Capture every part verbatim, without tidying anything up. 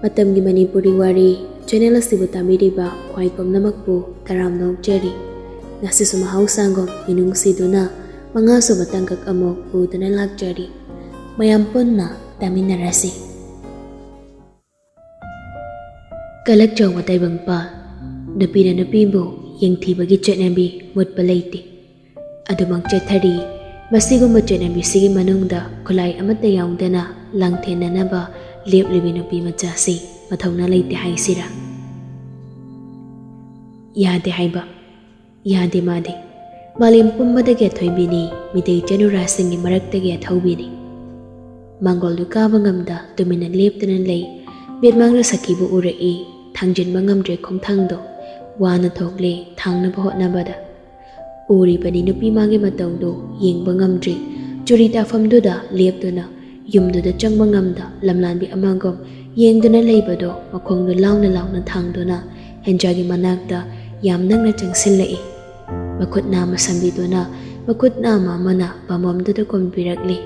ꯃꯇꯝꯒꯤ ꯃꯅꯤꯄꯨꯔꯤ ꯋꯥꯔꯤ ꯆꯦꯅꯦꯜ ꯑꯁꯤꯕꯨ ꯇꯥꯕꯤꯔꯤꯕ ꯈ꯭ꯋꯥꯏ ꯄꯨꯝꯅꯃꯛꯄꯨ ꯇꯔꯥꯝꯅ ꯑꯣꯛꯆꯔꯤ꯫ ꯉꯁꯤꯁꯨ ꯃꯍꯧꯁꯥꯒꯨꯝ ꯃꯤꯅꯨꯡꯁꯤꯗꯨꯅ ꯃꯉꯥꯁꯨꯕ ꯇꯥꯡꯀꯛ ꯑꯃꯨꯛ ꯄꯨꯗꯨꯅ ꯂꯥꯛꯆꯔꯤ꯫ ꯃꯌꯥꯝ ꯄꯨꯟꯅ ꯇꯥꯃꯤꯟꯅꯔꯁꯤ꯫ ꯀꯂꯛ ꯆꯥꯎꯕ ꯇꯥꯏꯕꯪꯄꯥꯜ꯫ ꯅꯨꯄꯤꯅ ꯅꯨꯄꯤꯕꯨ ꯌꯦꯡꯊꯤꯕꯒꯤ ꯆꯠꯅꯕꯤ ꯃꯨꯠꯄ ꯂꯩꯇꯦ꯫ ꯑꯗꯨꯃꯛ ꯆꯠꯊꯔꯤ꯫ ꯃꯁꯤꯒꯨꯝꯕ ꯆꯠꯅꯕꯤꯁꯤꯒꯤ ꯃꯅꯨꯡꯗ ꯈꯨꯠꯂꯥꯏ ꯑꯃꯠꯇ ꯌꯥꯎꯗꯅ ꯂꯥꯡꯊꯦꯟꯅꯅꯕ ꯂꯦꯞꯂꯤꯕꯤ ꯅꯨꯄꯤ ꯃꯆꯥꯁꯤ ꯃꯊꯧꯅꯥ ꯂꯩꯇꯦ ꯍꯥꯏꯁꯤꯔꯥ? ꯌꯥꯗꯦ ꯍꯥꯏꯕ꯫ ꯌꯥꯗꯦ ꯃꯥꯗꯤ꯫ ꯃꯥꯂꯦꯝ ꯄꯨꯝꯕꯗꯒꯤ ꯑꯊꯣꯏꯕꯤꯅꯤ, ꯃꯤꯇꯩ ꯆꯅꯨꯔꯥꯁꯤꯡꯒꯤ ꯃꯔꯛꯇꯒꯤ ꯑꯊꯧꯕꯤꯅꯤ꯫ ꯃꯥꯡꯒꯣꯜꯗꯨ ꯀꯥꯕ ꯉꯝꯗ ꯇꯨꯃꯤꯟꯅ ꯂꯦꯞꯇꯨꯅ ꯂꯩ꯫ ꯃꯤꯠꯃꯥꯡꯗ ꯁꯛꯈꯤꯕ ꯎꯔꯛꯏ꯫ ꯊꯥꯡꯖꯤꯟꯕ ꯉꯝꯗ꯭ꯔꯦ ꯈꯣꯡꯊꯥꯡꯗꯣ꯫ ꯋꯥꯅ ꯊꯣꯛꯂꯦ, ꯊꯥꯡꯅꯕ ꯍꯣꯠꯅꯕꯗ꯫ ꯎꯔꯤꯕꯅꯤ ꯅꯨꯄꯤ ꯃꯥꯒꯤ ꯃꯇꯧꯗꯨ ꯌꯦꯡꯕ ꯉꯝꯗ꯭ꯔꯤ꯫ ꯆꯨꯔꯤ ꯇꯥꯐꯝꯗꯨꯗ ꯂꯦꯞꯇꯨꯅ ꯌꯨꯝꯗꯨꯗ ꯆꯪꯕ ꯉꯝꯗ ꯂꯝꯂꯥꯟꯕꯤ ꯑꯃꯒꯨꯝ ꯌꯦꯡꯗꯨꯅ ꯂꯩꯕꯗꯣ ꯃꯈꯣꯡꯗꯨ ꯂꯥꯎꯅ ꯂꯥꯎꯅ ꯊꯥꯡꯗꯨꯅ ꯍꯦꯟꯖꯥꯒꯤ ꯃꯅꯥꯛꯇ ꯌꯥꯝ ꯅꯛꯅ ꯆꯪꯁꯤꯜꯂꯛꯏ꯫ ꯃꯈꯨꯠ ꯅꯥꯝꯃ ꯁꯝꯕꯤꯗꯨꯅ ꯃꯈꯨꯠ ꯅꯥꯝꯃ ꯑꯃꯅ ꯄꯥꯝꯕꯣꯝꯗꯨꯗ ꯀꯣꯟꯕꯤꯔꯛꯂꯤ꯫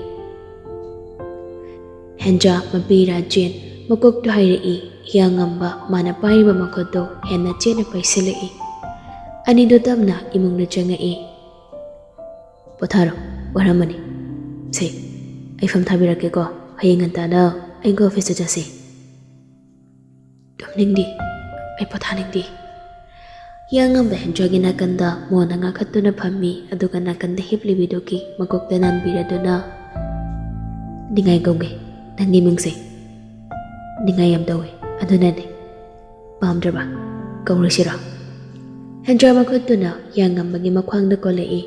ꯍꯦꯟꯖꯥ ꯃꯄꯤ ꯔꯥꯖꯦꯟ ꯃꯀꯣꯛꯇꯨ ꯍꯥꯏꯔꯛꯏ꯫ ꯍꯤꯌꯥꯡꯉꯝꯕ ꯃꯥꯅ ꯄꯥꯏꯔꯤꯕ ꯃꯈꯨꯠꯇꯨ ꯍꯦꯟꯅ ꯆꯦꯠꯅ ꯄꯥꯏꯁꯤꯜꯂꯛꯏ꯫ ꯑꯅꯤꯗꯨ ꯇꯞꯅ ꯏꯃꯨꯡꯗ ꯆꯪꯉꯛꯏ꯫ "ꯄꯣꯊꯥꯔꯣ, ꯋꯥꯔꯝꯃꯅꯤ꯫ ꯁꯦ, ꯑꯩ ꯐꯝ ꯊꯥꯕꯤꯔꯛꯀꯦꯀꯣ꯫ ꯍꯌꯦꯡ ꯉꯟꯇꯥꯅ ꯑꯩꯒ ꯑꯣꯐꯤꯁꯇ ꯆꯠꯁꯤ꯫" "ꯇꯨꯝꯅꯤꯡꯗꯦ, ꯑꯩ ꯄꯣꯊꯥꯅꯤꯡꯗꯦ꯫" ꯍꯤꯌꯥꯡꯉꯝꯕ ꯍꯦꯟꯖꯥꯒꯤ ꯅꯥꯀꯟꯗ ꯃꯣꯟꯅ ꯉꯥꯈꯠꯇꯨꯅ ꯐꯝꯃꯤ, ꯑꯗꯨꯒ ꯅꯥꯀꯟꯗ ꯍꯤꯞꯂꯤꯕꯤꯗꯨꯒꯤ ꯃꯀꯣꯛꯇ ꯅꯥꯟꯕꯤꯔꯗꯨꯅ, "ꯅꯤꯡꯉꯥꯏ ꯀꯧꯒꯦ, ꯅꯪꯒꯤ ꯃꯤꯡꯁꯦ꯫ ꯅꯤꯡꯉꯥꯏ ꯌꯥꯝ ꯇꯧꯋꯦ, ꯑꯗꯨꯅꯅꯦ꯫ ꯄꯥꯝꯗ꯭ꯔꯕ? ꯀꯧꯔꯁꯤꯔꯣ?" ꯍꯦꯟꯖꯥ ꯃꯈꯨꯠꯇꯨꯅ ꯍꯤꯌꯥꯡꯉꯝꯕꯒꯤ ꯃꯈ꯭ꯋꯥꯡꯗ ꯀꯣꯜꯂꯛꯏ꯫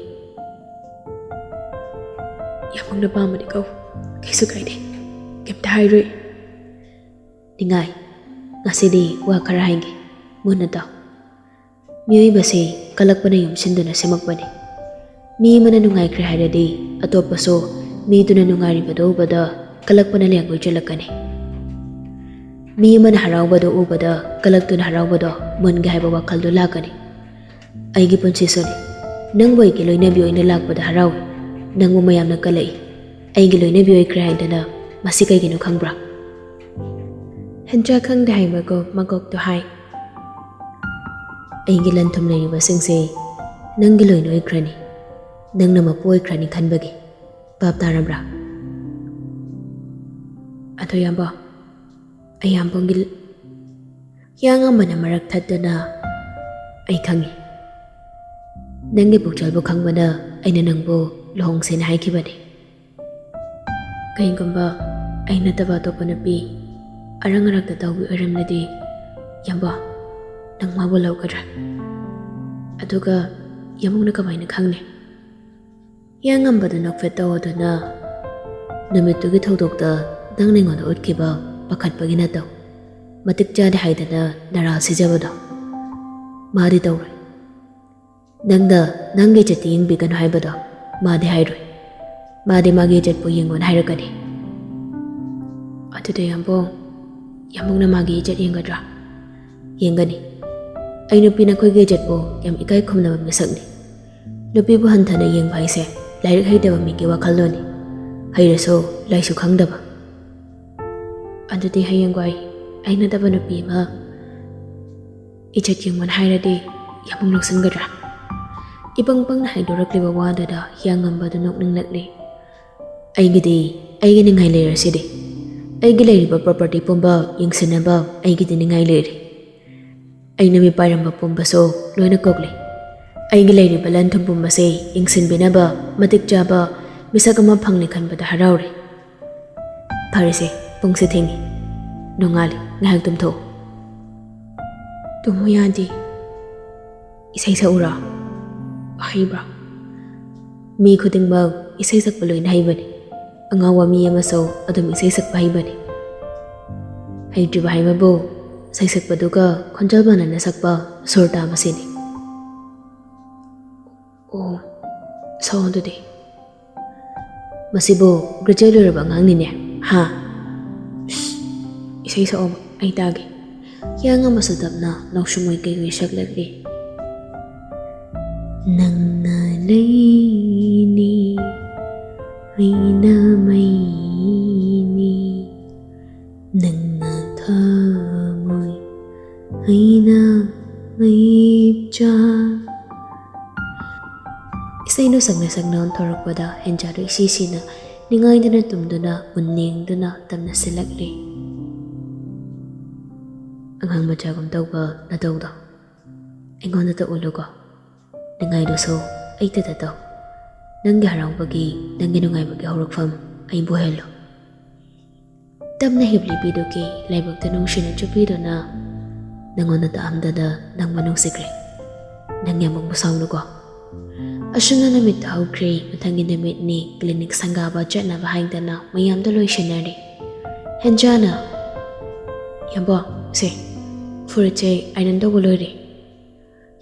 "ꯌꯥꯝꯃꯛꯅ ꯄꯥꯝꯕꯗꯤ ꯀꯧ, ꯀꯩꯁꯨ ꯀꯥꯏꯗꯦ, ꯀꯩꯝꯇ ꯍꯥꯏꯔꯣꯏ꯫" "ꯅꯤꯡꯉꯥꯏ, ꯉꯁꯤꯗꯤ ꯋꯥ ꯈꯔ ꯍꯥꯏꯒꯦ, ꯃꯨꯟꯅ ꯇꯥꯎ꯫ ꯃꯤꯑꯣꯏꯕꯁꯤ ꯀꯜꯂꯛꯄꯅ ꯌꯣꯝꯁꯤꯟꯗꯨꯅ ꯁꯦꯝꯃꯛꯄꯅꯤ꯫ ꯃꯤ ꯑꯃꯅ ꯅꯨꯡꯉꯥꯏꯈ꯭ꯔꯦ ꯍꯥꯏꯔꯗꯤ ꯑꯇꯣꯞꯄꯁꯨ ꯃꯤꯗꯨꯅ ꯅꯨꯡꯉꯥꯏꯔꯤꯕꯗꯨ ꯎꯕꯗ ꯀꯜꯂꯛꯄꯅ ꯂꯦꯡꯒꯣꯏ ꯆꯦꯜꯂꯛꯀꯅꯤ꯫ ꯃꯤ ꯑꯃꯅ ꯍꯔꯥꯎꯕꯗꯨ ꯎꯕꯗ ꯀꯜꯂꯛꯇꯨꯅ ꯍꯔꯥꯎꯕꯗꯣ ꯃꯨꯟꯒꯦ ꯍꯥꯏꯕ ꯋꯥꯈꯜꯗꯨ ꯂꯥꯛꯀꯅꯤ꯫ ꯑꯩꯒꯤ ꯄꯨꯟꯁꯤꯁꯨꯅꯤ꯫ ꯅꯪꯕꯨ ꯑꯩꯒꯤ ꯂꯣꯏꯅꯕꯤ ꯑꯣꯏꯅ ꯂꯥꯛꯄꯗ ꯍꯔꯥꯎꯏ꯫ ꯅꯪꯕꯨ ꯃꯌꯥꯝꯅ ꯀꯜꯂꯛꯏ꯫ ꯑꯩꯒꯤ ꯂꯣꯏꯅꯕꯤ ꯑꯣꯏꯈ꯭ꯔꯦ ꯍꯥꯏꯗꯅ ꯃꯁꯤ ꯀꯩꯒꯤꯅꯣ ꯈꯪꯕ꯭ꯔꯥ?" ꯍꯦꯟꯖꯥ ꯈꯪꯗꯦ ꯍꯥꯏꯕꯒꯨꯝ ꯃꯀꯣꯛꯇꯣ ꯍꯥꯏ꯫ ꯑꯩꯒꯤ ꯂꯟ ꯊꯨꯝ ꯂꯩꯔꯤꯕꯁꯤꯡꯁꯦ ꯅꯪꯒꯤ ꯂꯣꯏꯅ ꯑꯣꯏꯈ꯭ꯔꯅꯤ, ꯅꯪꯅ ꯃꯄꯨ ꯑꯣꯏꯈ꯭ꯔꯅꯤ ꯈꯟꯕꯒꯤ꯫ ꯚꯥꯞ ꯇꯥꯔꯕ꯭ꯔꯥ? ꯑꯗꯣ ꯌꯥꯝꯕꯣ, ꯑꯩ ꯌꯥꯝꯕꯣꯡꯒꯤ ꯍꯤꯌꯥꯡꯉꯝꯕꯅ ꯃꯔꯛ ꯊꯠꯇꯨꯅ, "ꯑꯩ ꯈꯪꯉꯤ꯫ ꯅꯪꯒꯤ ꯄꯨꯛꯆꯦꯜꯕꯨ ꯈꯪꯕꯅ ꯑꯩꯅ ꯅꯪꯕꯨ ꯂꯨꯍꯣꯡꯁꯦꯅ ꯍꯥꯏꯈꯤꯕꯅꯤ꯫ ꯀꯩꯒꯨꯝꯕ ꯑꯩ ꯅꯠꯇꯕ ꯑꯇꯣꯞꯄ ꯅꯨꯄꯤ ꯑꯔꯪ ꯑꯔꯛꯇ ꯇꯧꯕꯤ ꯑꯣꯏꯔꯝꯂꯗꯤ, ꯌꯥꯝꯕꯣ, ꯅꯪ ꯃꯥꯕꯨ ꯂꯧꯒꯗ꯭ꯔꯥ? ꯑꯗꯨꯒ ꯌꯥꯝꯕꯨꯡꯅ ꯀꯃꯥꯏꯅ ꯈꯪꯅꯤ?" ꯍꯤꯌꯥꯡꯉꯝꯕꯗꯨ ꯅꯣꯛꯐꯦꯠ ꯇꯧꯗꯨꯅ, "ꯅꯨꯃꯤꯠꯇꯨꯒꯤ ꯊꯧꯗꯣꯛꯇ ꯅꯪꯅ ꯑꯩꯉꯣꯟꯗ ꯎꯠꯈꯤꯕ ꯄꯥꯈꯠꯄꯒꯤ ꯅꯠꯇꯧ, ꯃꯇꯤꯛ ꯆꯥꯗꯦ ꯍꯥꯏꯗꯅ ꯅꯔꯥꯜ ꯁꯤꯖꯕꯗꯣ, ꯃꯥꯗꯤ ꯇꯧꯔꯣꯏ꯫ ꯅꯪꯅ ꯅꯪꯒꯤ ꯏꯖꯠꯇꯤ ꯌꯦꯡꯕꯤꯒꯅꯨ ꯍꯥꯏꯕꯗꯣ ꯃꯥꯗꯤ ꯍꯥꯏꯔꯣꯏ꯫ ꯃꯥꯗꯤ ꯃꯥꯒꯤ ꯏꯖꯠꯄꯨ ꯌꯦꯡꯉꯣꯅ ꯍꯥꯏꯔꯛꯀꯅꯤ꯫" "ꯑꯗꯨꯗꯤ ꯌꯥꯝꯕꯨꯡ, ꯌꯥꯝꯕꯨꯡꯅ ꯃꯥꯒꯤ ꯏꯖꯠ ꯌꯦꯡꯒꯗ꯭ꯔꯥ?" "ꯌꯦꯡꯒꯅꯤ꯫ ꯑꯩ ꯅꯨꯄꯤ ꯅꯈꯣꯏꯒꯤ ꯏꯖꯠꯄꯨ ꯌꯥꯝ ꯏꯀꯥꯏ ꯈꯨꯝꯅꯕ ꯃꯤꯁꯛꯅꯤ꯫ ꯅꯨꯄꯤꯕꯨ ꯍꯟꯊꯅ ꯌꯦꯡꯕ ꯍꯥꯏꯁꯦ ꯂꯥꯏꯔꯤꯛ ꯍꯩꯇꯕ ꯃꯤꯒꯤ ꯋꯥꯈꯜꯂꯣꯟꯅꯤ꯫ ꯍꯩꯔꯁꯨ ꯂꯥꯏꯁꯨ ꯈꯪꯗꯕ꯫" "ꯑꯗꯨꯗꯤ ꯍꯌꯦꯡꯋꯥꯏ ꯑꯩ ꯅꯠꯇꯕ ꯅꯨꯄꯤ ꯑꯃ ꯏꯖꯠ ꯌꯦꯡꯕꯅ ꯍꯥꯏꯔꯗꯤ ꯌꯥꯝꯕꯨꯡ ꯂꯧꯁꯤꯟꯒꯗ꯭ꯔꯥ?" ꯏꯄꯪ ꯄꯪꯅ ꯍꯥꯏꯗꯣꯔꯛꯂꯤꯕ ꯋꯥꯗꯨꯗ ꯍꯤꯌꯥꯡꯉꯝꯕꯗꯨ ꯅꯣꯛꯅꯤꯡꯂꯛꯂꯤ꯫ "ꯑꯩꯒꯤꯗꯤ ꯑꯩꯒꯤ ꯅꯤꯡꯉꯥꯏ ꯂꯩꯔꯁꯤꯗꯤ꯫ ꯑꯩꯒꯤ ꯂꯩꯔꯤꯕ property ꯄꯨꯝꯕ ꯌꯦꯡꯁꯤꯟꯅꯕ ꯑꯩꯒꯤꯗꯤ ꯅꯤꯡꯉꯥꯏ ꯂꯩꯔꯦ꯫ ꯑꯩꯅ ꯃꯤꯄꯥꯏꯔꯝꯕ ꯄꯨꯝꯕꯁꯨ ꯂꯣꯏꯅ ꯀꯣꯛꯂꯦ꯫ ꯑꯩꯒꯤ ꯂꯩꯔꯤꯕ ꯂꯟ ꯊꯨꯝ ꯄꯨꯝꯕꯁꯦ ꯌꯦꯡꯁꯤꯟꯕꯤꯅꯕ ꯃꯇꯤꯛ ꯆꯥꯕ ꯃꯤꯁꯛ ꯑꯃ ꯐꯪꯂꯦ ꯈꯟꯕꯗ ꯍꯔꯥꯎꯔꯦ꯫ ꯐꯔꯦꯁꯦ, ꯄꯨꯡꯁꯦ ꯊꯦꯡꯉꯤ, ꯅꯣꯡꯉꯥꯜꯂꯤ, ꯉꯥꯏꯍꯥꯛ ꯇꯨꯝꯊꯣꯛꯎ꯫" "ꯇꯨꯝꯃꯨ ꯌꯥꯗꯦ꯫" "ꯏꯁꯩ ꯁꯛꯎꯔꯣ? ꯍꯩꯕ꯭ꯔꯣ?" "ꯃꯤ ꯈꯨꯗꯤꯡꯃꯛ ꯏꯁꯩ ꯁꯛꯄ ꯂꯣꯏꯅ ꯍꯩꯕꯅꯤ꯫ ꯑꯉꯥꯎꯕ ꯃꯤ ꯑꯃꯁꯨ ꯑꯗꯨꯝ ꯏꯁꯩ ꯁꯛꯄ ꯍꯩꯕꯅꯤ꯫ ꯍꯩꯇ꯭ꯔꯤꯕ ꯍꯥꯏꯕꯕꯨ ꯁꯩꯁꯛꯄꯗꯨꯒ ꯈꯣꯟꯖꯦꯜ ꯃꯥꯟꯅꯅ ꯁꯛꯄ ꯁꯨꯔ ꯇꯥꯕꯁꯤꯅꯤ꯫" "ꯑꯣ, ꯁꯛꯑꯣ ꯑꯗꯨꯗꯤ꯫" "ꯃꯁꯤꯕꯨ graduate ꯂꯣꯏꯔꯕ ꯑꯉꯥꯡꯅꯤꯅꯦ, ꯍꯥ?" "ꯏꯁ, ꯏꯁꯩ ꯁꯛꯑꯣꯕ, ꯑꯩ ꯇꯥꯒꯦ꯫" ꯍꯤꯌꯥꯡꯉꯝꯕꯁꯨ ꯇꯞꯅ ꯂꯧꯁꯨꯝ ꯑꯣꯏ ꯀꯩ ꯑꯣꯏ ꯁꯛꯂꯛꯂꯤ꯫ "ꯅꯪꯅ ꯂꯩꯅꯤ, ꯑꯩꯅ ꯃꯩꯅꯤ, ꯅꯪꯅ ꯊꯥ" ꯏꯁꯩꯗꯨ ꯁꯛꯅ ꯁꯛꯅ ꯑꯣꯟꯊꯣꯔꯛꯄꯗ ꯍꯦꯟꯖꯥꯗꯨ ꯏꯁꯤ ꯁꯤꯅ ꯅꯤꯡꯉꯥꯏꯗꯨꯅ ꯇꯨꯝꯗꯨꯅ ꯃꯨꯟ ꯌꯦꯡꯗꯨꯅ ꯇꯞꯅ ꯁꯤꯜꯂꯛꯂꯤ꯫ "ꯑꯉꯥꯡ ꯃꯆꯥꯒꯨꯝ ꯇꯧꯕ ꯅꯇꯧꯗꯣ ꯑꯩꯉꯣꯟꯗꯇ ꯎꯠꯂꯨꯀꯣ꯫ ꯅꯤꯡꯉꯥꯏꯗꯨꯁꯨ ꯑꯩꯇꯗ ꯇꯧ꯫ ꯅꯪꯒꯤ ꯍꯔꯥꯎꯕꯒꯤ, ꯅꯪꯒꯤ ꯅꯨꯡꯉꯥꯏꯕꯒꯤ ꯍꯧꯔꯛꯐꯝ ꯑꯩꯕꯨ ꯍꯦꯜꯂꯨ꯫ ꯇꯞꯅ ꯍꯤꯞꯂꯤꯕꯤꯗꯨꯒꯤ ꯂꯥꯏꯕꯛꯇ ꯅꯨꯡꯁꯤꯅ ꯆꯨꯞꯄꯤꯗꯨꯅ ꯅꯪꯉꯣꯟꯗ ꯇꯥꯛꯑꯝꯗꯅ ꯅꯪꯕꯨ ꯅꯨꯡꯁꯤꯈ꯭ꯔꯦ꯫ ꯅꯪ ꯌꯥꯝ ꯑꯃꯨꯛ ꯁꯥꯎꯅꯨꯀꯣ"꯫ ꯑꯁꯨꯝꯅ ꯅꯨꯃꯤꯠ ꯍꯧꯈ꯭ꯔꯦ꯫ ꯃꯊꯪꯒꯤ ꯅꯨꯃꯤꯠꯅꯤ꯫ ꯀ꯭ꯂꯤꯅꯤꯛ ꯁꯪꯒꯥꯕ ꯆꯠꯅꯕ ꯍꯥꯏꯗꯅ ꯃꯌꯥꯝꯗꯣ ꯂꯣꯏꯁꯤꯟꯅꯔꯦ꯫ ꯍꯦꯟꯖꯥꯅ, "ꯌꯥꯝꯕꯣ, ꯁꯦ, ꯐꯨꯔꯤꯠꯁꯦ ꯑꯥꯏꯔꯟ ꯇꯧꯕ ꯂꯣꯏꯔꯦ"꯫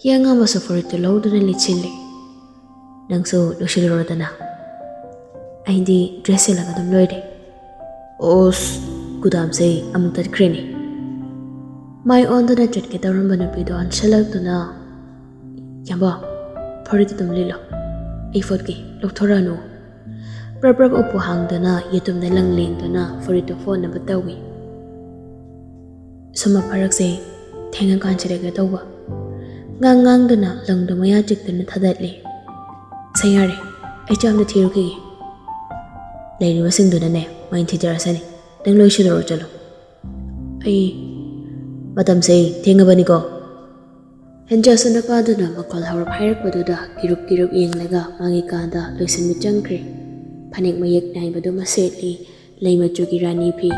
ꯍꯤꯌꯥꯡꯉꯝꯕꯁꯨ ꯐꯨꯔꯤꯠꯇꯨ ꯂꯧꯗꯨꯅ ꯂꯤꯠꯁꯤꯜꯂꯤ꯫ "ꯅꯪꯁꯨ ꯂꯣꯏꯁꯤꯜꯂꯨꯔꯣꯗꯅ꯫ ꯑꯩꯗꯤ ꯗ꯭ꯔꯦꯁ ꯁꯦꯠꯂꯒ ꯑꯗꯨꯝ ꯂꯣꯏꯔꯦ"꯫ "ꯑꯣꯁ, ꯒꯨꯗꯥꯝꯁꯦ ꯑꯃꯨꯛ ꯇꯠꯈ꯭ꯔꯦꯅꯦ"꯫ ꯃꯥꯏ ꯑꯣꯟꯗꯨꯅ ꯆꯠꯀꯦ ꯇꯧꯔꯝꯕ ꯅꯨꯄꯤꯗꯣ ꯑꯣꯟꯁꯤꯜꯂꯛꯇꯨꯅ, "ꯌꯥꯝꯕꯣ, ꯐꯨꯔꯤꯠꯇꯨ ꯑꯗꯨꯝ ꯂꯤꯠꯂꯣ꯫ ꯑꯩ ꯐꯣꯠꯀꯦ, ꯂꯧꯊꯣꯔꯛꯑꯅꯨ"꯫ ꯄ꯭ꯔꯞ ꯄ꯭ꯔꯞ ꯎꯄꯨ ꯍꯥꯡꯗꯨꯅ ꯌꯦꯇꯨꯝꯗ ꯂꯪ ꯂꯦꯡꯗꯨꯅ ꯐꯨꯔꯤꯠꯇꯨ ꯐꯣꯠꯅꯕ ꯇꯧꯏ꯫ "ꯁꯨꯝꯕ ꯐꯔꯛꯁꯦ ꯊꯦꯡꯉꯀꯥꯟꯁꯤꯗ ꯀꯩꯅꯣ ꯇꯧꯕ"꯫ ꯉꯥꯡ ꯉꯥꯡꯗꯨꯅ ꯂꯪꯗꯨ ꯃꯌꯥ ꯆꯤꯛꯇꯨꯅ ꯊꯥꯗꯠꯂꯤ꯫ "ꯁꯦ, ꯌꯥꯔꯦ, ꯑꯩ ꯆꯥꯛ ꯑꯝꯇ ꯊꯤꯔꯨꯈꯤꯒꯦ"꯫ ꯂꯩꯔꯤꯕꯁꯤꯡꯗꯨꯅꯅꯦ ꯃꯥꯏ ꯊꯤꯖꯔꯁꯅꯤ꯫ "ꯅꯪ ꯂꯣꯏꯁꯤꯜꯂꯨꯔꯣ, ꯆꯠꯂꯣ"꯫ "ꯑꯩ, ꯃꯇꯝꯁꯦ ꯊꯦꯡꯉꯕꯅꯤꯀꯣ"꯫ ꯍꯦꯟꯖꯥꯁꯨ ꯅꯨꯄꯥꯗꯨꯅ ꯃꯈꯣꯜ ꯍꯧꯔꯞ ꯍꯥꯏꯔꯛꯄꯗꯨꯗ ꯀꯤꯔꯨꯞ ꯀꯤꯔꯨꯞ ꯌꯦꯡꯂꯒ ꯃꯥꯒꯤ ꯀꯥꯗ ꯂꯣꯏꯁꯤꯟꯕ ꯆꯪꯈ꯭ꯔꯦ꯫ ꯐꯅꯦꯛ ꯃꯌꯦꯛ ꯅꯥꯏꯕꯗꯨꯃ ꯁꯦꯠꯂꯤ, ꯂꯩ ꯃꯆꯨꯒꯤ ꯔꯥꯅꯤ ꯐꯤ,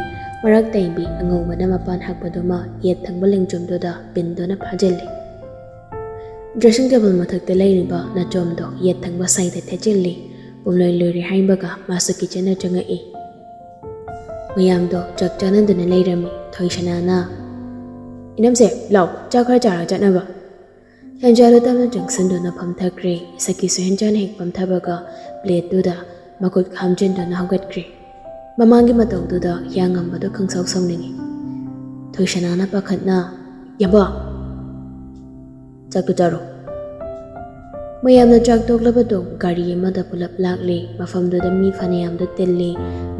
ꯃꯔꯛ ꯇꯥꯏꯕꯤ ꯑꯉꯧꯕꯅ ꯃꯄꯥꯟ ꯍꯛꯄꯗꯨꯃ ꯌꯦꯠ ꯊꯪꯕ ꯂꯦꯡꯖꯨꯝꯗꯨꯗ ꯄꯤꯟꯗꯨꯅ ꯐꯥꯖꯤꯜꯂꯤ꯫ ꯗ꯭ꯔꯦꯁꯤꯡ ꯇꯦꯕꯜ ꯃꯊꯛꯇ ꯂꯩꯔꯤꯕ ꯅꯥꯆꯣꯝꯗꯣ ꯌꯦꯠ ꯊꯪꯕ ꯁꯥꯏꯗ ꯊꯦꯠꯆꯤꯜꯂꯤ꯫ ꯄꯨꯝꯂꯣꯏ ꯂꯣꯏꯔꯦ ꯍꯥꯏꯕꯒ ꯃꯥꯁꯨ ꯀꯤꯆꯟꯗ ꯆꯪꯉꯛꯏ꯫ ꯃꯌꯥꯝꯗꯣ ꯆꯥꯛ ꯆꯥꯅꯗꯨꯅ ꯂꯩꯔꯝꯃꯤ꯫ ꯊꯣꯏꯁꯅꯥꯅ, "ꯏꯅꯝꯁꯦ, ꯂꯥꯎ, ꯆꯥꯛ ꯈꯔ ꯆꯥꯔꯒ ꯆꯠꯅꯕ"꯫ ꯍꯦꯟꯖꯥꯗꯣ ꯇꯞꯅ ꯆꯪꯁꯤꯟꯗꯨꯅ ꯐꯝꯊꯈ꯭ꯔꯦ꯫ ꯁꯈꯤꯁꯨ ꯍꯦꯟꯖꯥꯅ ꯍꯦꯛ ꯐꯝꯊꯕꯒ ꯄ꯭ꯂꯦꯠꯇꯨꯗ ꯃꯈꯨꯠ ꯈꯥꯝꯖꯤꯟꯗꯨꯅ ꯍꯧꯒꯠꯈ꯭ꯔꯦ꯫ ꯃꯃꯥꯡꯒꯤ ꯃꯇꯧꯗꯨꯗ ꯍꯤꯌꯥꯡꯉꯝꯕꯗꯣ ꯈꯪꯁꯥꯎ ꯁꯥꯎꯅꯤꯡꯉꯤ꯫ ꯊꯣꯏꯁꯅꯥꯅ ꯄꯥꯈꯠꯅ, "ꯌꯥꯝꯕꯣ, ꯆꯥꯛꯇꯨ ꯆꯥꯔꯣ"꯫ ꯃꯌꯥꯝꯅ ꯆꯥꯛ ꯇꯣꯛꯂꯕꯗꯣ ꯒꯥꯔꯤ ꯑꯃꯗ ꯄꯨꯂꯞ ꯂꯥꯛꯂꯦ꯫ ꯃꯐꯝꯗꯨꯗ ꯃꯤ ꯐꯅꯌꯥꯝꯗꯣ ꯇꯤꯜꯂꯤ꯫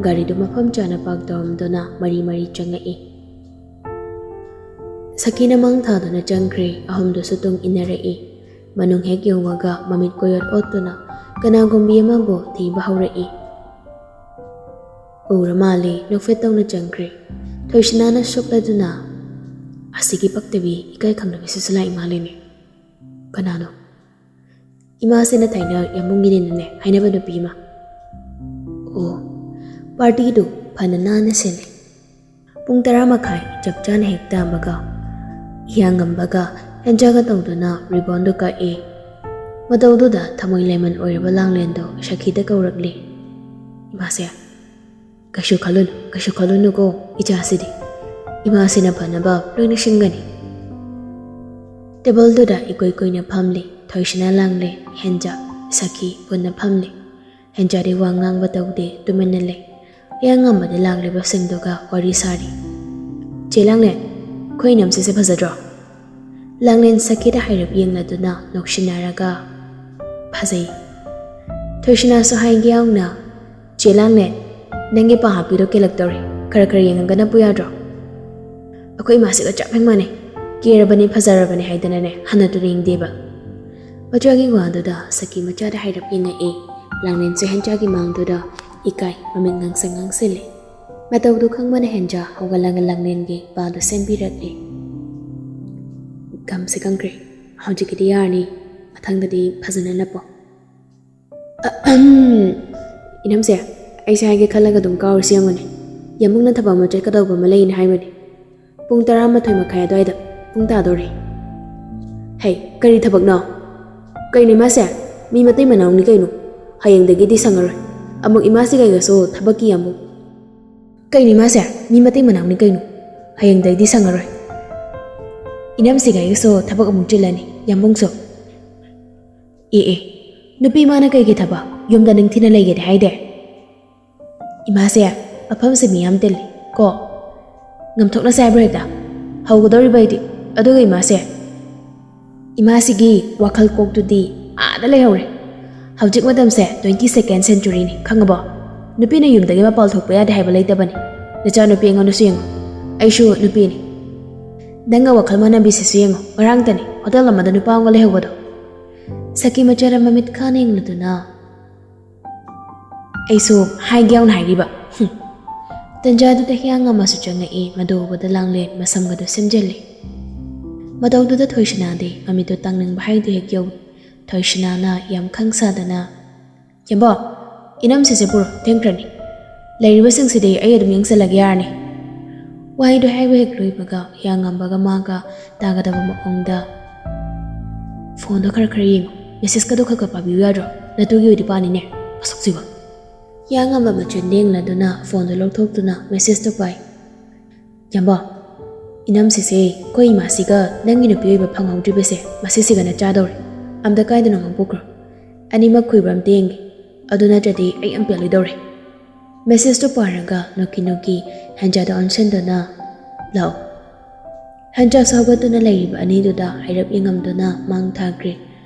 ꯒꯥꯔꯤꯗꯨ ꯃꯐꯝ ꯆꯥꯅ ꯄꯥꯔꯛ ꯇꯧꯔꯝꯗꯨꯅ ꯃꯔꯤ ꯃꯔꯤ ꯆꯪꯉꯛꯏ꯫ ꯁꯈꯤꯅ ꯃꯥꯡ ꯊꯥꯗꯨꯅ ꯆꯪꯈ꯭ꯔꯦ꯫ ꯑꯍꯨꯝꯗꯨꯁꯨ ꯇꯨꯡ ꯏꯟꯅꯔꯛꯏ꯫ ꯃꯅꯨꯡ ꯍꯦꯛ ꯌꯧꯕꯒ ꯃꯃꯤꯠ ꯀꯣꯏꯑꯣꯠ ꯑꯣꯠꯇꯨꯅ ꯀꯅꯥꯒꯨꯝꯕꯤ ꯑꯃꯕꯨ ꯊꯤꯕ ꯍꯧꯔꯛꯏ꯫ ꯎꯔ ꯃꯥꯜꯂꯦ, ꯅꯣꯛꯐꯦꯠ ꯇꯧꯅ ꯆꯪꯈ꯭ꯔꯦ꯫ ꯊꯣꯏꯁꯅꯥꯅ ꯁꯣꯛꯂꯗꯨꯅ, "ꯑꯁꯤꯒꯤ ꯄꯛꯇꯕꯤ, ꯏꯀꯥꯏ ꯈꯪꯗꯕꯤꯁꯤꯁꯨ ꯂꯥꯛꯏ ꯃꯥꯜꯂꯦꯅꯦ꯫ ꯀꯅꯥꯅꯣ?" "ꯏꯃꯥꯁꯤꯅ ꯊꯥꯏꯅ ꯌꯥꯝꯕꯨꯡꯒꯤꯅꯦꯅꯅꯦ ꯍꯥꯏꯅꯕ ꯅꯨꯄꯤ ꯑꯃ꯫" ꯑꯣ, ꯄꯥꯔꯇꯤꯗꯨ ꯐꯅ ꯅꯥꯟꯅ ꯁꯤꯜꯂꯦ꯫ ꯄꯨꯡ ꯇꯔꯥ ꯃꯈꯥꯏ ꯆꯞ ꯆꯥꯅ ꯍꯦꯛ ꯇꯥꯕꯒ, ꯍꯤꯌꯥꯡꯉꯝꯕꯒ ꯍꯦꯟꯖꯥꯒ ꯇꯧꯗꯨꯅ ꯔꯤꯕꯣꯟꯗꯨ ꯀꯛꯏ꯫ ꯃꯇꯧꯗꯨꯗ ꯊꯃꯣꯏ ꯂꯦꯃꯟ ꯑꯣꯏꯔꯕ ꯂꯥꯡꯂꯦꯟꯗꯣ ꯁꯈꯤꯗ ꯀꯧꯔꯛꯂꯤ꯫ "ꯏꯃꯥꯁꯦ, ꯀꯩꯁꯨ ꯈꯜꯂꯨꯅꯨ, ꯀꯩꯁꯨ ꯈꯜꯂꯨꯅꯨꯀꯣ, ꯏꯆꯥꯁꯤꯗꯤ꯫ ꯏꯃꯥꯁꯤꯅ ꯐꯅꯕ ꯂꯣꯏꯅ ꯁꯤꯟꯒꯅꯤ꯫" ꯇꯦꯕꯜꯗꯨꯗ ꯏꯀꯨꯏ ꯀꯨꯏꯅ ꯐꯝꯂꯤ꯫ ꯊꯣꯏꯁꯅꯥ, ꯂꯥꯡꯂꯦꯟ, ꯍꯦꯟꯖꯥ, ꯁꯈꯤ ꯄꯨꯟꯅ ꯐꯝꯂꯤ꯫ ꯍꯦꯟꯖꯥꯗꯤ ꯋꯥ ꯉꯥꯡꯕ ꯇꯧꯗꯦ, ꯇꯨꯃꯤꯟꯅ ꯂꯩ꯫ ꯍꯤꯌꯥꯡꯉꯝꯕꯗꯤ ꯂꯥꯛꯂꯤꯕꯁꯤꯡꯗꯨꯒ ꯋꯥꯔꯤ ꯁꯥꯔꯤ꯫ "ꯆꯦ ꯂꯥꯡꯂꯦꯟ, ꯑꯩꯈꯣꯏ ꯏꯅꯝꯁꯤꯁꯦ ꯐꯖꯗ꯭ꯔꯣ?" ꯂꯥꯡꯂꯦꯟ ꯁꯈꯤꯗ ꯍꯥꯏꯔꯞ ꯌꯦꯡꯂꯗꯨꯅ ꯅꯣꯛꯁꯤꯟꯅꯔꯒ, "ꯐꯖꯩ꯫" ꯊꯣꯏꯁꯅꯥꯁꯨ ꯍꯥꯏꯒꯦ ꯌꯥꯎꯅ, "ꯆꯦ ꯂꯥꯡꯂꯦꯟ, ꯅꯪꯒꯤ ꯄꯥ ꯍꯥꯞꯄꯤꯗꯣ ꯀꯦꯜꯂꯛꯇꯧꯔꯦ, ꯈꯔ ꯈꯔ ꯌꯦꯡꯉꯒ ꯅꯞꯄꯨ ꯌꯥꯗ꯭ꯔꯣ?" "ꯑꯩꯈꯣꯏ ꯏꯃꯥꯁꯤꯒ ꯆꯞ ꯍꯦꯛ ꯃꯥꯟꯅꯩ, ꯀꯦꯔꯕꯅꯤ ꯐꯖꯔꯕꯅꯤ ꯍꯥꯏꯗꯅꯅꯦ ꯍꯟꯅ ꯇꯨꯅ ꯌꯦꯡꯗꯦꯕ꯫" ꯃꯆꯥꯒꯤ ꯋꯥꯗꯨꯗ ꯁꯈꯤ ꯃꯆꯥꯗ ꯍꯥꯏꯔꯞ ꯌꯦꯡꯉꯛꯏ꯫ ꯂꯥꯡꯂꯦꯟꯁꯨ ꯍꯦꯟꯖꯥꯒꯤ ꯃꯥꯡꯗꯨꯗ ꯏꯀꯥꯏ ꯃꯃꯤꯠ ꯉꯥꯡꯁꯪ ꯉꯥꯡꯁꯤꯜꯂꯤ꯫ ꯃꯇꯧꯗꯨ ꯈꯪꯕꯅ ꯍꯦꯟꯖꯥ ꯍꯧꯒꯠꯂꯒ ꯂꯥꯡꯂꯦꯟꯒꯤ ꯄꯥꯗꯨ ꯁꯦꯝꯕꯤꯔꯛꯂꯤ꯫ "ꯒꯝꯁꯦ ꯀꯪꯈ꯭ꯔꯦ, ꯍꯧꯖꯤꯛꯀꯤꯗꯤ ꯌꯥꯔꯅꯤ, ꯃꯊꯪꯗꯗꯤ ꯐꯖꯅ ꯅꯞꯄꯣ꯫" "ꯑꯍꯝ꯫ ꯏꯅꯝꯁꯦ, ꯑꯩꯁꯦ ꯍꯥꯏꯒꯦ ꯈꯜꯂꯒ ꯑꯗꯨꯝ ꯀꯥꯎꯔꯤꯁꯤ ꯌꯦꯡꯉꯨꯅꯦ꯫ ꯌꯥꯝꯕꯨꯡꯅ ꯊꯕꯛ ꯑꯃ ꯆꯠꯀꯗꯧꯕ ꯑꯃ ꯂꯩꯅ ꯍꯥꯏꯕꯅꯦ꯫ ꯄꯨꯡ ꯇꯔꯥꯃꯥꯊꯣꯏ ꯃꯈꯥꯏ ꯑꯗꯨꯋꯥꯏꯗ꯫ ꯄꯨꯡ ꯇꯥꯗꯣꯔꯦ꯫" "ꯍꯩ, ꯀꯔꯤ ꯊꯕꯛꯅꯣ? ꯀꯩꯅꯣ ꯏꯃꯥꯁꯦ? ꯃꯤ ꯃꯇꯩ ꯃꯅꯥꯎꯅꯤ ꯀꯩꯅꯣ꯫ ꯍꯌꯦꯡꯗꯒꯤꯗꯤ ꯁꯪꯉꯔꯣꯏ꯫ ꯑꯃꯨꯛ ꯏꯃꯥꯁꯤꯒ ꯑꯩꯒꯁꯨ ꯊꯕꯛꯀꯤ ꯑꯃꯨꯛ꯫" "ꯀꯩꯅꯣ ꯏꯃꯥꯁꯦ? ꯃꯤ ꯃꯇꯩ ꯃꯅꯥꯎꯅꯤ ꯀꯩꯅꯣ꯫ ꯍꯌꯦꯡꯗꯒꯤꯗꯤ ꯁꯪꯉꯔꯣꯏ꯫" "ꯏꯅꯝꯁꯤꯒ ꯑꯩꯒꯁꯨ ꯊꯕꯛ ꯑꯃꯨꯛ ꯆꯤꯜꯂꯅꯤ, ꯌꯥꯝꯕꯨꯡꯁꯨ꯫" "ꯑꯦ ꯑꯦ, ꯅꯨꯄꯤ ꯏꯃꯥꯅ ꯀꯩꯒꯤ ꯊꯕꯛ? ꯌꯨꯝꯗ ꯅꯤꯡꯊꯤꯅ ꯂꯩꯒꯦꯗꯤ ꯍꯥꯏꯗꯦ꯫" "ꯏꯃꯥꯁꯦ, ꯃꯐꯝꯁꯦ ꯃꯤ ꯌꯥꯝ ꯇꯤꯜꯂꯤ ꯀꯣ꯫ ꯉꯝꯊꯣꯛꯅꯁꯦ ꯍꯥꯏꯕ꯭ꯔꯣ ꯍꯦꯛꯇ? ꯍꯧꯒꯗꯧꯔꯤꯕ ꯑꯩꯗꯤ꯫ ꯑꯗꯨꯒ ꯏꯃꯥꯁꯦ, ꯏꯃꯥꯁꯤꯒꯤ ꯋꯥꯈꯜ ꯀꯣꯛꯇꯨꯗꯤ ꯑꯥꯗ ꯂꯩꯍꯧꯔꯦ꯫ ꯍꯧꯖꯤꯛ ꯃꯇꯝꯁꯦ twenty second centuryꯅꯤ, ꯈꯪꯉꯕꯣ? ꯅꯨꯄꯤꯅ ꯌꯨꯝꯗꯒꯤ ꯃꯄꯥꯜ ꯊꯣꯛꯄ ꯌꯥꯗꯦ ꯍꯥꯏꯕ ꯂꯩꯇꯕꯅꯤ꯫ ꯅꯆꯥꯅꯨꯄꯤ ꯑꯩꯉꯣꯟꯗꯁꯨ ꯌꯦꯡꯉꯣ, ꯑꯩꯁꯨ ꯅꯨꯄꯤꯅꯤ꯫ ꯅꯪꯒ ꯋꯥꯈꯜ ꯃꯥꯟꯅꯕꯤꯁꯤꯁꯨ ꯌꯦꯡꯉꯣ, ꯉꯔꯥꯡꯇꯅꯤ ꯍꯣꯇꯦꯜ ꯑꯃꯗ ꯅꯨꯄꯥ ꯑꯃꯒ ꯂꯩꯍꯧꯕꯗꯣ꯫ ꯁꯈꯤ ꯃꯆꯦꯅ ꯃꯃꯤꯠ ꯈꯥꯅ ꯌꯦꯡꯂꯗꯨꯅ, "ꯑꯩꯁꯨ ꯍꯥꯏꯒꯦ ꯌꯥꯎꯅ ꯍꯥꯏꯔꯤꯕ꯫ ꯍꯨꯝ!" ꯇꯟꯖꯥꯗꯨꯗ ꯍꯤꯌꯥꯡꯉꯝꯕꯁꯨ ꯆꯪꯉꯛꯏ꯫ ꯃꯗꯨ ꯎꯕꯗ ꯂꯥꯡꯂꯦꯟ ꯃꯁꯝꯒꯗꯨ ꯁꯦꯝꯖꯤꯜꯂꯤ꯫ ꯃꯇꯧꯗꯨꯗ ꯊꯣꯏꯁꯅꯥꯗꯤ ꯃꯃꯤꯠꯇꯨ ꯇꯥꯡꯅꯤꯡꯕ ꯍꯥꯏꯗꯨ ꯍꯦꯛ ꯌꯧꯏ꯫ ꯊꯣꯏꯁꯅꯥꯅ ꯌꯥꯝ ꯈꯪ ꯁꯥꯗꯅ, "ꯌꯥꯝꯕꯣ, ꯏꯅꯝꯁꯤꯁꯦ ꯄꯨꯔꯣ, ꯊꯦꯡꯈ꯭ꯔꯅꯤ꯫ ꯂꯩꯔꯤꯕꯁꯤꯡꯁꯤꯗꯤ ꯑꯩ ꯑꯗꯨꯝ ꯌꯦꯡꯁꯤꯜꯂꯒꯦ ꯌꯥꯔꯅꯤ꯫" ꯋꯥꯍꯩꯗꯨ ꯍꯥꯏꯕ ꯍꯦꯛ ꯂꯣꯏꯕꯒ ꯍꯤꯌꯥꯡꯉꯝꯕꯒ ꯃꯥꯒ ꯇꯥꯒꯗꯕ ꯃꯑꯣꯡꯗ, "ꯐꯣꯟꯗꯣ ꯈꯔ ꯈꯔ ꯌꯦꯡꯉꯣ, ꯃꯦꯁꯦꯖꯀꯗꯣ ꯈꯔ ꯈꯔ ꯄꯥꯕꯤꯌꯨ ꯌꯥꯗ꯭ꯔꯣ? ꯅꯇꯨꯒꯤ ꯑꯣꯏꯗꯤ ꯄꯥꯅꯤꯅꯦ, ꯃꯁꯛꯁꯤꯕ꯫" ꯍꯤꯌꯥꯡꯉꯝꯕ ꯃꯆꯤꯟ ꯂꯦꯡꯂꯗꯨꯅ ꯐꯣꯟꯗꯨ ꯂꯧꯊꯣꯛꯇꯨꯅ ꯃꯦꯁꯦꯖꯇꯨ ꯄꯥꯏ꯫ "ꯌꯥꯝꯕꯣ, ꯏꯅꯝꯁꯤꯁꯦ ꯑꯩꯈꯣꯏ ꯏꯃꯥꯁꯤꯒ ꯅꯪꯒꯤ ꯅꯨꯄꯤ ꯑꯣꯏꯕ ꯐꯪꯍꯧꯗ꯭ꯔꯤꯕꯁꯦ ꯃꯁꯤꯁꯤꯒꯅ ꯆꯥꯗꯧꯔꯦ꯫ ꯑꯝꯇ ꯀꯥꯏꯗꯅꯣ ꯉꯥꯡꯄꯣꯛꯈ꯭ꯔꯣ꯫ ꯑꯅꯤꯃꯛ ꯈꯨꯏꯕ꯭ꯔꯥ ꯑꯝꯇ ꯌꯦꯡꯒꯦ꯫ ꯑꯗꯨ ꯅꯠꯇ꯭ꯔꯗꯤ ꯑꯩ ꯌꯥꯝ ꯄꯦꯜꯂꯣꯏꯗꯧꯔꯦ꯫" ꯃꯦꯁꯦꯖꯇꯨ ꯄꯥꯔꯒ ꯅꯣꯛꯀꯤ ꯅꯣꯛꯀꯤ ꯍꯦꯟꯖꯥꯗ ꯑꯣꯟꯁꯤꯟꯗꯨꯅ, "ꯂꯥꯛꯑꯣ꯫" ꯍꯦꯟꯖꯥ ꯁꯥꯎꯒꯠꯇꯨꯅ ꯂꯩꯔꯤꯕ ꯑꯅꯤꯗꯨꯗ ꯍꯥꯏꯔꯞ ꯌꯦꯡꯉꯝꯗꯨꯅ ꯃꯥꯡ ꯊꯥꯈ꯭ꯔꯦ꯫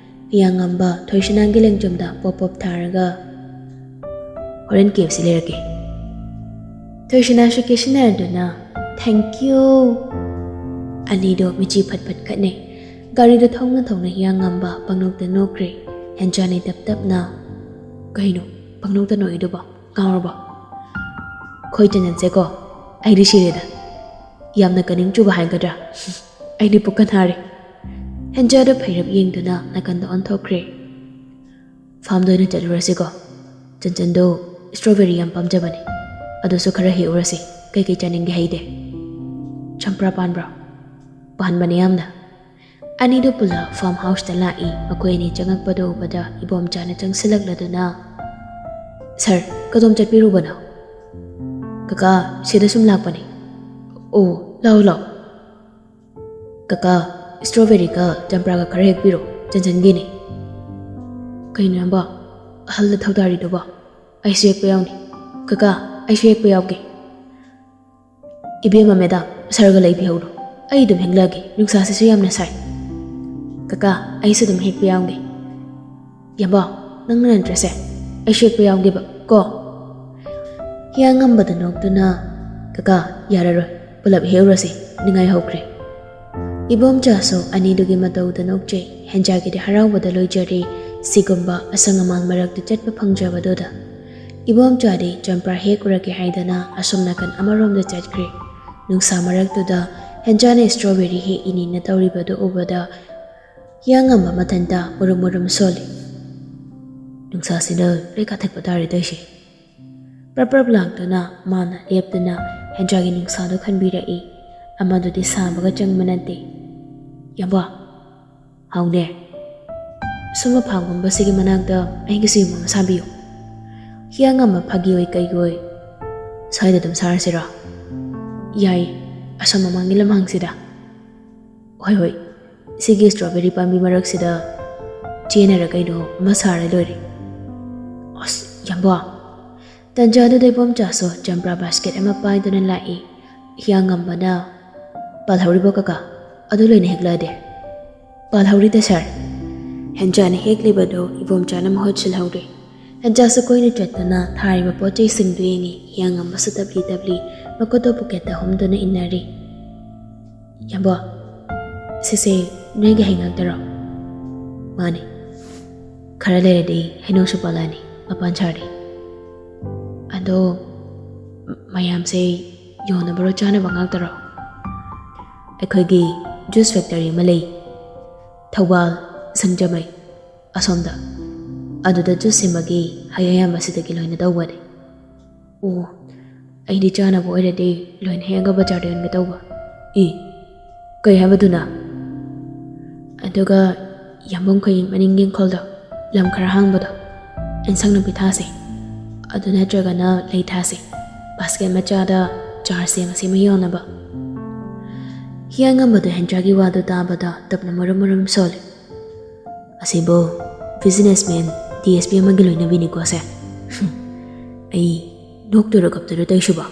ꯍꯤꯌꯥꯡꯉꯝꯕ ꯊꯣꯏꯁꯅꯥꯒꯤ ꯂꯦꯡꯖꯨꯝꯗ ꯄꯣꯞ ꯄꯣꯞ ꯊꯥꯔꯒ, "ꯍꯣꯔꯦꯟ ꯀꯦ ꯑꯦꯐ ꯁꯤ ꯂꯩꯔꯛꯀꯦ꯫" ꯊꯣꯏꯁꯅꯥꯁꯨ ꯀꯦꯁꯤꯟꯅꯔꯗꯨꯅ, "Thank you꯫" ꯑꯅꯤꯗꯣ ꯃꯤꯆꯤ ꯐꯠ ꯐꯠ ꯈꯠꯅꯩ꯫ ꯒꯥꯔꯤꯗꯣ ꯊꯧꯅ ꯊꯧꯅ ꯍꯤꯌꯥꯡꯉꯝꯕ ꯄꯪꯅꯣꯛꯇ ꯅꯣꯛꯈ꯭ꯔꯦ꯫ ꯍꯦꯟꯖꯥꯅꯤ ꯇꯞ ꯇꯞꯅ, "ꯀꯩꯅꯣ ꯄꯪꯅꯣꯛꯇ ꯅꯣꯛꯏꯗꯨꯕꯣ? ꯉꯥꯎꯔꯕꯣ?" "ꯈꯣꯏ ꯆꯟꯗꯟꯁꯦꯀꯣ, ꯑꯩꯗꯤ ꯁꯤꯔꯦꯗ꯫ ꯌꯥꯝꯅ ꯀꯅꯤꯡ ꯆꯨꯕ ꯍꯥꯏꯒꯗ꯭ꯔꯥ? ꯑꯩꯗꯤ ꯄꯨꯛꯀ ꯅꯥꯔꯦ꯫" ꯍꯦꯟꯖꯥꯗꯣ ꯐꯩꯔꯞ ꯌꯦꯡꯗꯨꯅ ꯅꯥꯀꯟꯗ ꯑꯣꯟꯊꯣꯛꯈ꯭ꯔꯦ꯫ "ꯐꯥꯝꯗ ꯑꯣꯏꯅ ꯆꯠꯂꯨꯔꯁꯤꯀꯣ꯫ ꯆꯟꯆꯟꯗꯣ ꯁ꯭ꯇ꯭ꯔꯣꯕꯦꯔꯤ ꯌꯥꯝ ꯄꯥꯝꯖꯕꯅꯦ꯫ ꯑꯗꯨꯁꯨ ꯈꯔ ꯍꯦꯛꯎꯔꯁꯤ꯫ ꯀꯩꯀꯩ ꯆꯥꯅꯤꯡꯒꯦ ꯍꯩꯗꯦ?" "ꯆꯝꯄ꯭ꯔꯥ ꯄꯥꯟꯕ꯭ꯔꯣ?" "ꯄꯥꯟꯕꯅꯦ ꯌꯥꯝꯅ꯫" ꯑꯅꯤꯗꯨ ꯄꯨꯂꯞ ꯐꯥꯔꯝ ꯍꯥꯎꯁꯇ ꯂꯥꯛꯏ꯫ ꯃꯈꯣꯏ ꯑꯅꯤ ꯆꯪꯉꯛꯄꯗꯨ ꯎꯕꯗ ꯏꯕꯣꯝꯆꯥꯅ ꯆꯪꯁꯤꯜꯂꯛꯂꯗꯨꯅ, "ꯁꯥꯔ, ꯀꯗꯣꯝ ꯆꯠꯄꯤꯔꯨꯕꯅꯣ?" "ꯀꯀꯥ, ꯁꯤꯗ ꯁꯨꯝ ꯂꯥꯛꯄꯅꯦ꯫" "ꯑꯣ, ꯂꯥꯛꯑꯣ, ꯂꯥꯛꯑꯣ꯫" "ꯀꯀꯥ, ꯁ꯭ꯇ꯭ꯔꯣꯕꯦꯔꯤꯒ ꯆꯝꯄ꯭ꯔꯥꯒ ꯈꯔ ꯍꯦꯛꯄꯤꯔꯣ, ꯆꯟꯆꯟꯒꯤꯅꯦ꯫" "ꯀꯩꯅꯣ ꯅꯪꯕꯣ, ꯑꯍꯜꯗ ꯊꯧꯗꯥꯔꯤꯗꯨꯕꯣ? ꯑꯩꯁꯨ ꯍꯦꯛꯄ ꯌꯥꯎꯅꯤ꯫ ꯀꯀꯥ, ꯑꯩꯁꯨ ꯍꯦꯛꯄ ꯌꯥꯎꯒꯦ꯫" "ꯏꯕꯦꯝꯃ ꯃꯦꯗꯥꯝ, ꯁꯥꯔꯒ ꯂꯩꯕꯤꯍꯧꯔꯣ꯫ ꯑꯩ ꯑꯗꯨꯝ ꯍꯦꯛꯂꯛꯑꯒꯦ, ꯅꯨꯡꯁꯥꯁꯤꯁꯨ ꯌꯥꯝꯅ ꯁꯥꯏ꯫" "ꯀꯀꯥ, ꯑꯩꯁꯨ ꯑꯗꯨꯝ ꯍꯦꯛꯄ ꯌꯥꯎꯒꯦ꯫" "ꯌꯥꯝꯕꯣ, ꯅꯪꯅ ꯅꯠꯇ꯭ꯔꯁꯦ? ꯑꯩꯁꯨ ꯍꯦꯛꯄ ꯌꯥꯎꯒꯦꯕ ꯀꯣ꯫" ꯍꯤꯌꯥꯡꯉꯝꯕꯗ ꯅꯣꯛꯇꯨꯅ, "ꯀꯀꯥ, ꯌꯥꯔꯔꯣꯏ, ꯄꯨꯂꯞ ꯍꯦꯛꯎꯔꯁꯤ, ꯅꯤꯡꯉꯥꯏ ꯍꯧꯈ꯭ꯔꯦ꯫" ꯏꯕꯣꯝꯆꯥꯁꯨ ꯑꯅꯤꯗꯨꯒꯤ ꯃꯇꯧꯗ ꯅꯣꯛꯆꯩ꯫ ꯍꯦꯟꯖꯥꯒꯤꯗꯤ ꯍꯔꯥꯎꯕꯗ ꯂꯣꯏꯖꯔꯦ꯫ ꯁꯤꯒꯨꯝꯕ ꯑꯁꯪ ꯑꯃꯥꯟ ꯃꯔꯛꯇ ꯆꯠꯄ ꯐꯪꯖꯕꯗꯨꯗ ꯏꯕꯣꯝꯆꯥꯗꯤ ꯆꯝꯄ꯭ꯔꯥ ꯍꯦꯛꯎꯔꯒꯦ ꯍꯥꯏꯗꯅ ꯑꯁꯣꯝ ꯅꯥꯀꯟ ꯑꯃꯔꯣꯝꯗ ꯆꯠꯈ꯭ꯔꯦ꯫ ꯅꯨꯡꯁꯥ ꯃꯔꯛꯇꯨꯗ ꯍꯦꯟꯖꯥꯅ strawberry ꯍꯦꯛꯏꯅꯤꯅ ꯇꯧꯔꯤꯕꯗꯨ ꯎꯕꯗ ꯍꯤꯌꯥꯡꯉꯝꯕ ꯃꯊꯟꯇ ꯃꯨꯔꯨꯝ ꯃꯨꯔꯨꯝ ꯁꯣꯜꯂꯤ꯫ ꯅꯨꯡꯁꯥꯁꯤꯅ ꯂꯣꯏ ꯀꯥꯊꯛꯄ ꯇꯥꯔꯦ ꯇꯧꯏꯁꯦ꯫ ꯄ꯭ꯔꯞ ꯄ꯭ꯔꯞ ꯂꯥꯛꯇꯨꯅ ꯃꯥꯅ ꯂꯦꯞꯇꯨꯅ ꯍꯦꯟꯖꯥꯒꯤ ꯅꯨꯡꯁꯥꯗꯨ ꯈꯟꯕꯤꯔꯛꯏ꯫ ꯑꯃꯗꯨꯗꯤ ꯁꯥꯕꯒ ꯆꯪꯕ ꯅꯠꯇꯦ꯫ "ꯌꯥꯝꯕꯣ, ꯍꯥꯎꯅꯦ꯫ ꯁꯨꯝꯕ ꯐꯥꯝꯒꯨꯝꯕꯁꯤꯒꯤ ꯃꯅꯥꯛꯇ ꯑꯩꯒꯤꯁꯨ ꯌꯨꯝ ꯑꯃ ꯁꯥꯕꯤꯌꯨ꯫ ꯍꯤꯌꯥꯡꯉꯝꯕ ꯐꯥꯒꯤ ꯑꯣꯏ ꯀꯩ ꯑꯣꯏ꯫ ꯁ꯭ꯋꯥꯏꯗ ꯑꯗꯨꯝ ꯁꯥꯔꯁꯤꯔꯣ?" "ꯌꯥꯏ, ꯑꯁꯣꯝ ꯃꯃꯥꯡꯒꯤ ꯂꯝꯍꯥꯡꯁꯤꯗ꯫" "ꯍꯣꯏ, ꯍꯣꯏ, ꯁꯤꯒꯤ strawberry ꯄꯥꯝꯕꯤ ꯃꯔꯛꯁꯤꯗ ꯆꯦꯅꯔ ꯀꯩꯅꯣ ꯑꯃ ꯁꯥꯔ ꯂꯣꯏꯔꯦ꯫" "ꯑꯁ, ꯌꯥꯝꯕꯣ!" ꯇꯟꯖꯥꯗꯨꯗ ꯏꯕꯣꯝꯆꯥꯁꯨ ꯆꯝꯄ꯭ꯔꯥ basket ꯑꯃ ꯄꯥꯏꯗꯨꯅ ꯂꯥꯛꯏ꯫ ꯍꯤꯌꯥꯡꯉꯝꯕꯅ, "ꯄꯥꯜꯍꯧꯔꯤꯕꯣ ꯀꯀꯥ? ꯑꯗꯨ ꯂꯣꯏꯅ ꯍꯦꯛꯂꯛꯑꯗꯤ?" "ꯄꯥꯜꯍꯧꯔꯤꯗ ꯁꯥꯔ꯫" ꯍꯦꯟꯖꯥꯅ ꯍꯦꯛꯂꯤꯕꯗꯨ ꯏꯕꯣꯝꯆꯥꯅ ꯃꯍꯨꯠ ꯁꯤꯜꯍꯧꯔꯦ꯫ ꯍꯦꯟꯖꯥꯁꯨ ꯀꯣꯏꯅ ꯆꯠꯇꯨꯅ ꯊꯥꯔꯤꯕ ꯄꯣꯠ ꯆꯩꯁꯤꯡꯗꯨ ꯌꯦꯡꯉꯤ꯫ ꯍꯤꯌꯥꯡꯉꯝꯕꯁꯨ ꯇꯞꯂꯤ ꯇꯞꯂꯤ ꯃꯈꯨꯠꯇꯣ pocketꯇ ꯍꯨꯝꯗꯨꯅ ꯏꯟꯅꯔꯤ꯫ "ꯌꯥꯝꯕꯣ, ꯁꯤꯁꯦ ꯅꯣꯏꯒꯤ ꯍꯩ ꯉꯥꯛꯇꯔꯣ?" "ꯃꯥꯅꯦ꯫ ꯈꯔ ꯂꯩꯔꯗꯤ ꯍꯩꯅꯧꯁꯨ ꯄꯥꯜꯂꯛꯑꯅꯤ, ꯃꯄꯥꯟ ꯁꯥꯔꯗꯤ꯫" "ꯑꯗꯣ, ꯃꯌꯥꯝꯁꯦ ꯌꯣꯟꯅꯕꯔꯣ, ꯆꯥꯅꯕ ꯉꯥꯛꯇꯔꯣ?" "ꯑꯩꯈꯣꯏꯒꯤ juice factory ꯑꯃ ꯂꯩ, ꯊꯧꯕꯥꯜ, ꯁꯤꯡꯖꯃꯩ ꯑꯁꯣꯝꯗ꯫ ꯑꯗꯨꯗ juice ꯁꯦꯝꯕꯒꯤ ꯍꯩ ꯑꯌꯥꯝꯕ ꯁꯤꯗꯒꯤ ꯂꯣꯏꯅ ꯇꯧꯕꯅꯦ꯫" "ꯑꯣ, ꯑꯩꯗꯤ ꯆꯥꯅꯕ ꯑꯣꯏꯔꯗꯤ ꯂꯣꯏꯅ ꯍꯦꯛꯑꯒ ꯕꯖꯥꯔꯗ ꯌꯣꯟꯒꯦ ꯇꯧꯕ꯫" "ꯏ, ꯀꯩ ꯍꯥꯏꯕꯗꯨꯅ?" "ꯑꯗꯨꯒ ꯌꯥꯝꯕꯨꯡ ꯈꯣꯏꯒꯤ ꯃꯅꯤꯡꯒꯤ ꯏꯪꯈꯣꯜꯗꯣ, ꯂꯝ ꯈꯔ ꯍꯥꯡꯕꯗꯣ, ꯏꯟꯁꯥꯡ ꯅꯥꯄꯤ ꯊꯥꯁꯦ꯫ ꯑꯗꯨ ꯅꯠꯇ꯭ꯔꯒꯅ ꯂꯩ ꯊꯥꯁꯦ꯫ Basket ꯃꯆꯥꯗ ꯆꯥꯔ ꯁꯦꯝꯃ ꯁꯦꯝꯃ ꯌꯣꯟꯅꯕ꯫" ꯍꯤꯌꯥꯡꯉꯝꯕꯗꯣ ꯍꯦꯟꯖꯥꯒꯤ ꯋꯥꯗꯨ ꯇꯥꯕꯗ ꯇꯞꯅ ꯃꯔꯨꯝ ꯃꯔꯨꯝ ꯁꯣꯜꯂꯤ꯫ "ꯑꯁꯤꯕꯨ businessman DSP ꯑꯃꯒꯤ ꯂꯣꯏꯅꯕꯤꯅꯤꯀꯣ ꯁꯦ꯫ ꯑꯩ ꯅꯣꯛꯇꯣꯏꯔꯣ ꯀꯞꯇꯣꯏꯔꯣ ꯇꯧꯏꯁꯤꯕꯣ?"